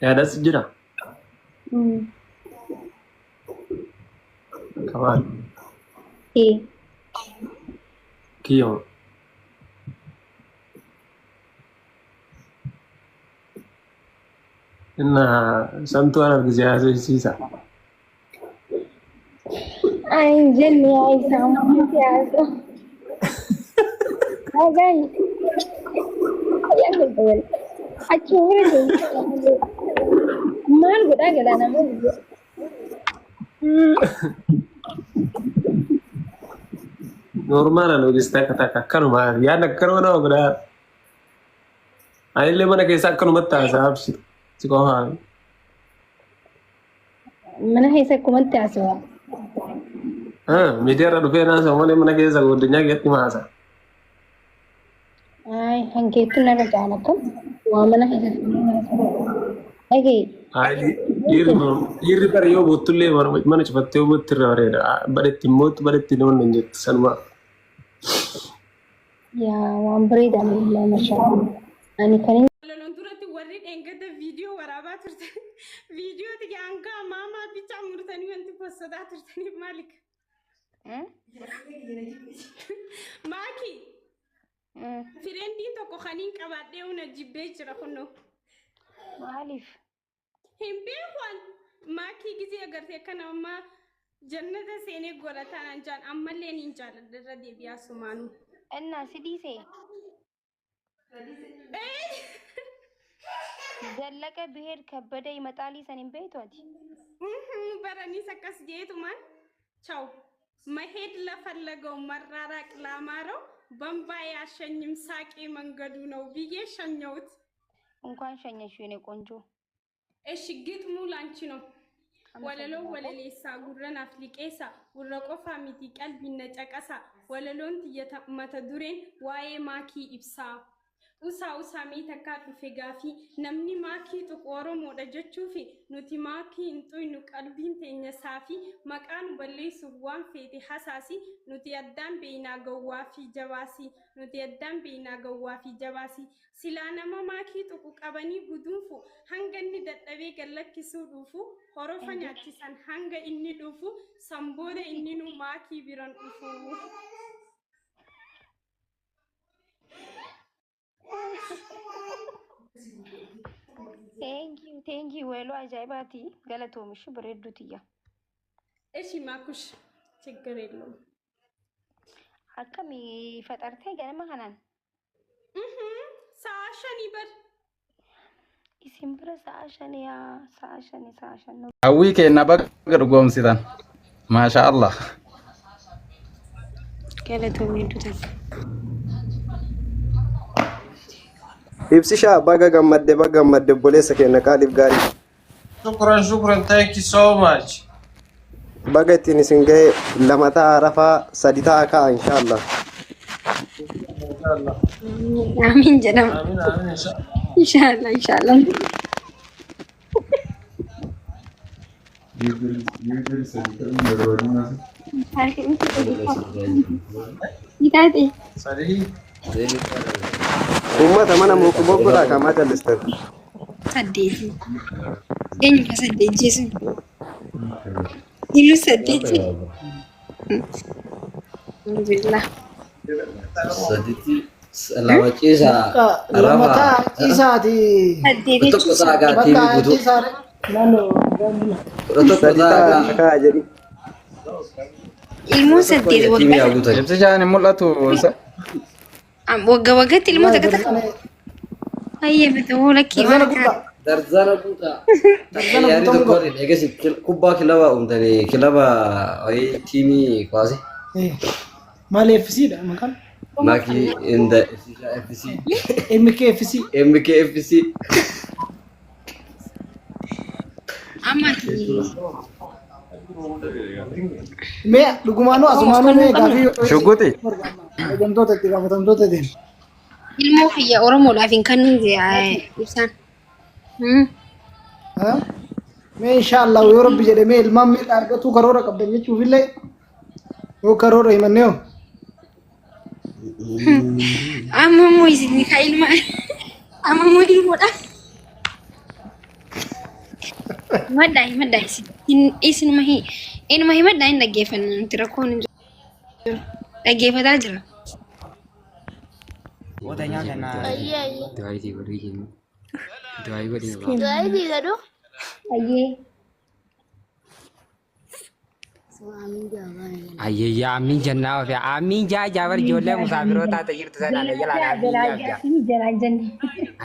Yaadas jira. Kamaan. Ee. Kiyyoo. Inna santuu an argise haasofsiisa. Ani hin jenne yaa isaa ammoo siyaasa. Dhagaan. Ayyaan galta. Achuma bira deemtee maal godhaa galaa nama biyya. Normaala nutis takka takka akkanuma yaadni akkanuma nama godhaa. Anillee mana keessa akkanumatti haasaa absi si qofaa. Mana keessa akkumatti haasawaa. Miidiyaa irra dhufee naasa'u malee mana keessa godinyaa keessatti maasa. Ay, hankeettu narra caala akkam waa mana keessatti dhagee. Dhiirri bara yoo boottullee mana cufattee yoo bootti irra bareeda. Bareetti mootu bareetti nama hin jettu sanuma. Yaa waan bareedaa alhamdulillah mashaa ani kan hin Walaloon duratti warri dheengadda viidiyoo waraabaa turtan viidiyoo tiyya hanga maamaa bichaa murtanii wanti possotaa turtaniif maalik? Maaki fireendiin tokko kaniin qabaadhee una jibbee jira kunnoo. Maaliif? Hin beeku an maakii gizee agartee akka nama jannata seenee godhataa naan jaan ammallee niin jaaladha irra deebi'aa sumaanuu. Innaa si dhiisee? Zallaqa Biheer Kabbada Imaxaalii san hin beektu ati? Baraniis akkas jeetumaan ቻው መሄድ ለፈለገው መራራቅ ላማረው በእምባዬ አሸኝም ሳቄ መንገዱ ነው ብዬ ሸኘሁት። እንኳን ሸኘሽው የኔ ቆንጆ። እሺ ግጥሙ ላንቺ ነው። Walaloo walaleessaa gurra naaf liqeessa gurra qofaa miti qalbiin na caqasa walaloon tiyya mata dureen waa'ee maakii ibsaa. Usaa usaa mee takkaa dhufe gaafii namni maakii tuqu Oromoodha jechuufi nuti maakii hin xuynu qalbiin teenya saafii maqaa nu balleessuuf waan feete hasaasi nuti addaan beeynaa gowwaa fi jabaasi nuti addaan beeynaa gowwaa fi jabaasi silaa nama maakii tuqu qabanii guduunfu hanga inni dadhabee gad lakkisuu dhuufu horofa nyaachisan hanga inni dhuufu san booda inninuu maakii biran dhufu. Thank you, thank you. Weeloo ajaa'ibaati. Galatoomishi bareedduu tiyya. እሺ ማኩሽ ችግር የለውም። Akkami faxartee ganama kanaan? Sa'a shanii bar Isin bira sa'a shani yaa sa'a shani sa'a shan. Hawwii keenna baga dhugoomsitan. Maasha Allah. Galatoomi hedduu takka. Ibsishaa baga gammadde baga gammadde obboleessa keenya qaaliif gaarii. Shukran, shukran. Thank you so much. Baga ittiin isin gahe lama ta'a rafaa sadi ta'a ka'a inshaallah. Inshallah. Amiin jedhama. Amin, amin, inshallah. Inshaallah inshaallah. Itaate. Sadii. Uummata mana muku bokkodhaa kamaa callistan. Saddeeti. Eenyu ka saddeet jeesun? Iluu saddeeti. Alhamdulillah. Saditti lama ciisaa Bakka lama rafaa ta'a ciisaati. Saddeet kudha tokko jechuun ta'a gaa Bakka tiimii guutuu ciisaa Lalo, lalo. 11 Sadi ta'a ta'a gaa ka'a jedhi. ilmoo 11 saddeet wayya tiimii waggaa haa guutan. Ibsishaan hin mul'atu. waggaa waggaatti ilmoo Wallahi takka takka darzana fayyadamuu lakkii darzana waan guddaa Darzana guutaa takka darzana yaarii guutamuu tokko qaba. waliin eegasi kubbaa kilaba uumtanii kilaba wayii tiimii kwaasi Eh, maal FC dha maqaan? Maakii inda Ibsishaa FC MKFC. MKFC Amma ati Mee dhugumaanuu Oromoo asumaanuu kan mee qabna. gaafii Shugguxi. kabajamtoota itti gaafatamtoota ta'in. Ilmoo kiyya Oromoodhaaf hin kennu ibsaan. Mee inshaallah yoo rabbi jedhe mee ilmaan meeqa argatuu karoora qabdan jechuufillee yoo karoora himannee hoo. Amma immoo isin ka ilma amma immoo ilmoodha. Himadhaa himadhaa isinuma inuma himadhaa hin dhaggeeffanna nuti rakkoon hin jiru. Dhaggeeffataa jira. Ayyee ayyee. Du'aa godhii jennu. Du'aa godhii ba'a. Du'aa isii godhu. Ayyee. Ayyayyaa amiin jennaa ofi amiin jaa jaabar ijoollee musaafiroo taate jirtu sanaan jalaa amiin jaa jaa. Jalaa jenne.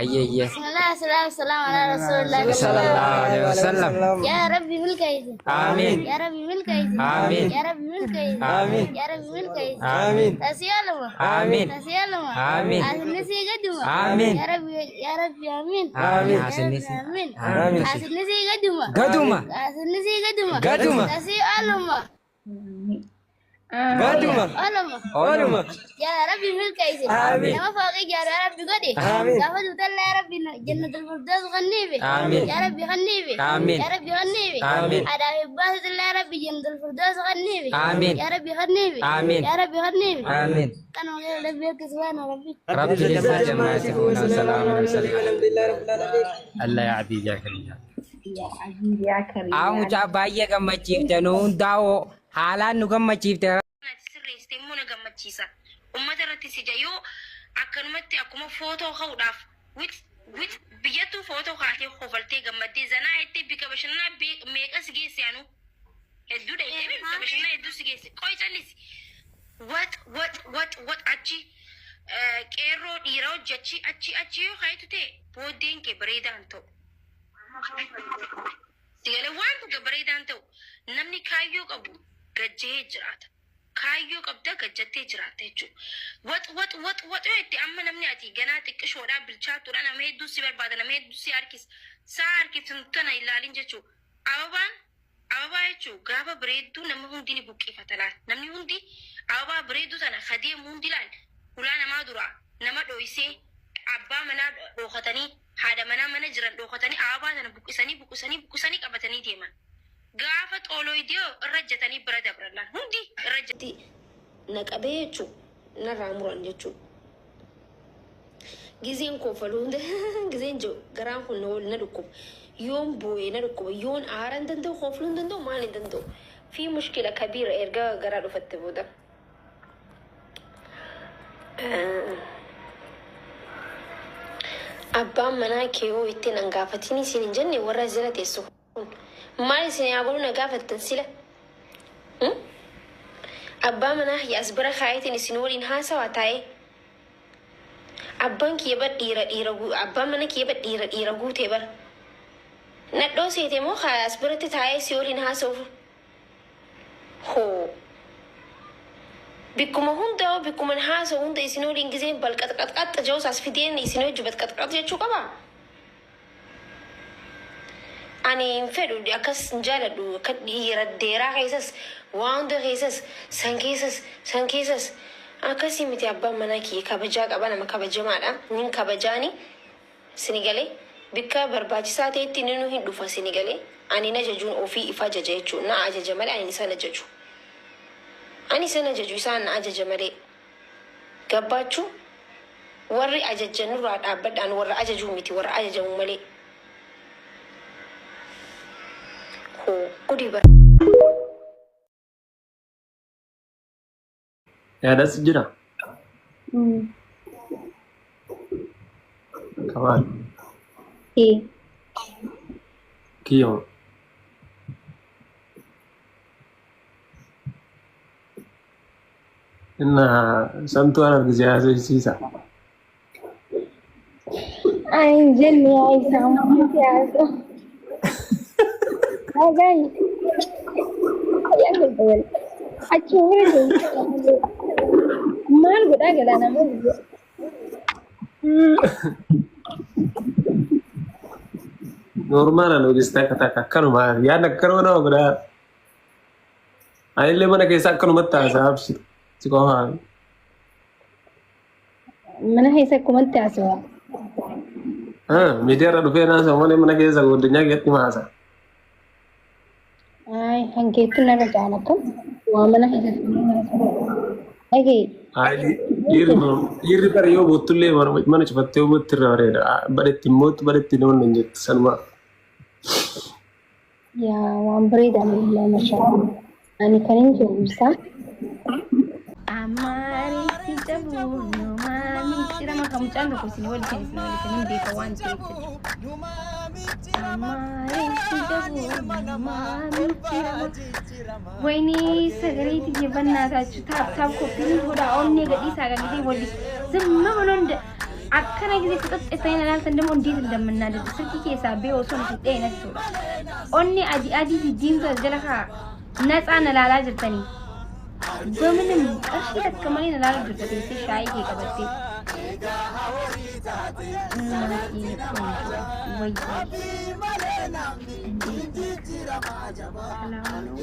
Ayyayyaa. Bismillah salaam salaam ala rasuulillah. Sallallahu alaihi wasallam. Yaa Rabbi milkeessi. Amiin. Yaa Rabbi milkeessi. Amiin. Yaa Rabbi milkeessi. Amiin. Yaa Rabbi milkeessi. Amiin. Tasiyaaluma. Amiin. Tasiyaaluma. Amiin. Asinni sii gaduma. Amiin. Yaa Rabbi yaa Rabbi amiin. Amiin. Yaa Asinni Rabbi sii. amiin. Amiin. Asinni sii gaduma. Gaduma. Asinni sii gaduma. Gaduma. Tasiyaaluma. Gaduma. Oluma. Oluma. Yaa Rabbi milkeessi. Amiin. Nama fooqii ijaaru yaa Rabbi godhi. Amiin. Gaafa duutallee yaa Rabbi jannatul firdaus kenniifi. Amiin. Yaa Rabbi kenniifi. Amiin. Yaa Rabbi kenniifi. Amiin. Haadhaa fi abbaa isaatiillee yaa Rabbi jannatul firdaus kenniifi. Amiin. Yaa Rabbi kenniifi. Amiin. Yaa Rabbi kenniifi. Amiin. Kanuma keessa Rabbi harka subhaana Rabbi. Rabbi لسه جمع يصفون وسلام على المرسلين. الله يعافيك يا كريم. Yaa Aziz yaa Karim. Haa mucaa baay'ee gammachiifte nu hundaa'oo haalaan nu gammachiifte. Ati sirreessite immoo na gammachiisa. Uummata irratti si ija yoo akkanumatti akkuma footoo ka'uudhaaf wit wit biyyattuu footoo kaatee kofaltee gammaddee zanaa jettee bika bashannanaa meeqa si geesse anuu hedduu dhayitee bika bashannanaa hedduu si geesse qoy callisi wax wax wax wax achi qeerroo dhiira hojjechi achi achi yoo kaayitu ta'e booddeen kee bareedaa hin ta'u. Sigalee waan tokko bareedaan ta'u namni kaayyoo qabu gajjahee jiraata. Kaayyoo qabda gajjattee jiraatta jechuudha. Wax wax wax wax yoo itti amma namni ati ganaa xiqqishoodhaa bilchaattuudha nama hedduu si barbaada nama hedduu si harkisa. Saa harkiftu tana ilaalin jechuudha. Ababaan ababaa jechuun gaafa bareedduu nama hundi ni buqqifata laal. Namni hundi ababaa bareedduu tana kadeemu hundi laal. Hulaa namaa dura nama dho'isee abbaa manaa dhookatanii haadha manaa mana jiran dhookatanii ababaa tana buqqisanii buqqisanii buqqisanii qabatanii deeman. Gaafa xooloidiyoo irra jetanii bira dabran laal. Hundi irra Ti na qabee jechuun narraa muran jechuudha. Gizeen koofaluu hunda gizeen jiru garaan kun na wal na dhukkuba. Yoon boo'ee na dhukkuba. Yoon aara hin danda'u koofluu hin danda'u maal hin danda'u. Fi mushkila kabiira erga garaa dhufatte booda. Abbaan manaa kee hoo ittiin an gaafatinii siin hin jenne warra as jala teessu kun maal isin haa godhu na gaafattan sila. Hmm? Abbaa manaa kiyya as bira kaayetiin isin waliin haasawaa taa'ee. Abbaan kiyya bar dhiira dhiira abbaan mana kiyya bar dhiira dhiira guutee bar. Nadhoo seete moo kaa as biratti taa'ee si waliin haasa'uuf. Hoo. Bikkuma hunda bikkuman haasa'u hunda isin waliin gizeen balqaxqaxqaxxa jedhus as fideen isin hojii balqaxqax jechuu qabaa? Ani hin fedhu akkas hin jaaladhu akka dhiira deeraa keessas waa hunda keessas san keessas san keessas akkasii miti abbaan manaa kiyya kabajaa qaba nama kabajamaadha nin kabajaani sini galee bikka barbaachisaa ta'etti inni nu hin dhufa sini galee ani hin ajajuun ofii if ajaja jechuudha na ajaja malee ani isaan ajaju ani isaan ajaju isaan na ajaja malee gabbaachuu warri ajajjan nurraa dhaabbadhaan warra ajajuu miti warra ajajamu malee hoo gudii bara. Yaadas jira. Kamaan. Ee. Kiyyoo. Inna santuu an argise haasofsiisa. Ay, hin jenne yaa isaa maal siyaasa. Dhagaan. Yaa galgal. Achuma bira deemte. Maal godhaa galaana moo biyya? Normaalaan hojjesta akka takka akkanuma yaadni akkanuma nama godhaa. Anillee mana keessa akkanumatti haasaa absi si qofaa. Mana keessa akkumatti haasawaa. Miidiyaa irra dhufee naasa malee mana keessa godinyaa keessatti maasa. Ay, hankeetti narra caala akkam waa mana keessatti. Dhagee. Dhiirri bara yoo bottullee mana cufattee yoo botti irra bareeda. Bareetti immoo bareetti nama hin jettu sanuma. Yaa waan bareedaa wallah mashallah. Ani kan hin jiru ibsaa. Amaaritti cabuu numaa micciirama kan mucaan tokko isin wal kan isin wal kan hin beeka waan ta'eef jechuudha. Amaaritti cabuu numaa micciirama. ወይኔ sagalee tiyya በእናታችሁ ታፕ ታፕ ኮፒ godhaa onnee gadhiisaa kan ጊዜ ወሊ ዝም ብሎ እንደ akkana ጊዜ ፍጥጥ የተይነ ላልተን ደግሞ እንዴት እንደምናደድ silkii keessaa bee osoo nuti dhee natti tola. Onnee adii adii fi diimtuu as jala kaa ነፃ nalaalaa jirtanii. በምንም qarshii takka malee nalaalaa jirta teessee shaayii kee qabattee. ወይ እንዴት ሰላም ነው?